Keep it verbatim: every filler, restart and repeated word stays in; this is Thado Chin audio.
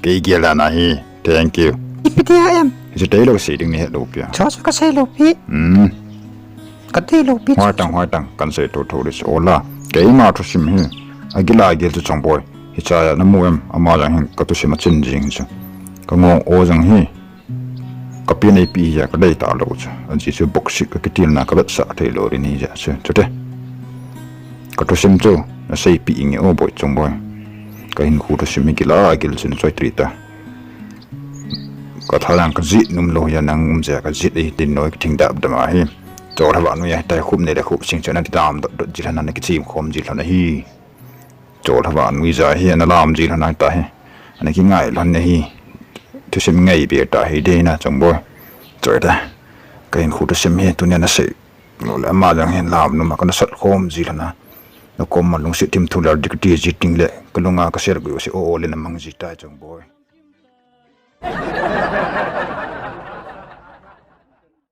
Kei gel ana hi. Thank you. Ipi ti ham? Hiche tailou sei ding nahet lou pi a. Cho cho kasei lou pi. Hmm. Katei lou pi. Hoitang, hoitang. Kan sei thotho ding chu ola. Keima thusim hi. Agil agil chu Chongboi. Hichea namu em? Ama jong hin kathusim achin jing chu. Kangong o jong hi. Kapi neipi hia kadei talou chu. Ajeh chu boxing kakitilna kavetsah theilou ding hijeh chu. Chute. Kathusim chu naseipeh inge o boi Chongboi. Kahinkho thusim hi gil agil chu nachoi tita. Katha jong kajih nom lou hia nang um jeh a kajih ahi tin noi kathing dap dam ahi. Cholha vannoi a hitia khop nei le khop sing chu nati dam dot dot ji lhon a nakichim khom ji lhon ahi. Cholha vannoi ja hi analam ji lhon ahi ta hi. Ana kingai lhon ahi. Thusim ngai be ta hi dei na Chongboi. Choi ta. Kahinkho thusim hi tunia nasei lou le ama jong hin lam nom a kanasot khom ji lhon a. Nakom a lungset thim thu lal ding kati ji ting le kalunga kasel gui u se o o le namang ji tai Chongboi.